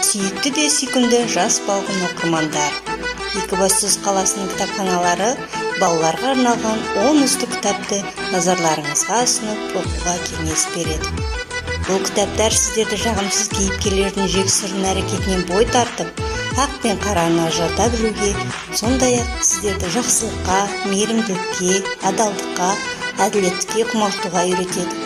Сүйікті де сүйкімді жас балғын оқырмандар, Екібастұз қаласының кітапханалары балаларға арналған 10 үздік кітапты назарларыңызға ұсынып, оқуға кеңес береді. Бұл кітаптар сіздерді жағымсыз кейіпкерлердің жексұрын әрекетінен бой тартып, ақ пен қараны ажырата білуге, сондай-ақ сіздерді жақсылыққа, мейірімділікке, адалдыққа, әділеттікке құмартуға үйретеді.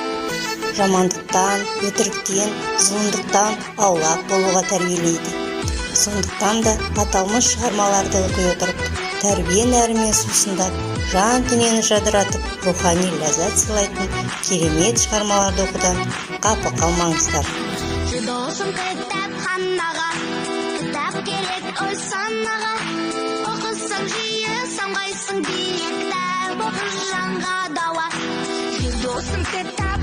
Жамандықтан, өтіріктен, зұлымдықтан аулақ болуға тәрбиелейді. Сондықтан да аталмыш шығармаларды оқи отырып, тәрбие нәрімен сусындап, жан дүниені жадыратып, рухани ләззат сыйлайтын керемет шығармаларды оқудан қапы қалмаңыздар. Жүр, досым, кітапханаға, кітап керек ой санаға. Оқысаң жиі, самғайсың биік. Кітап оқы, жанға дауа. Жүр, досым, кітап.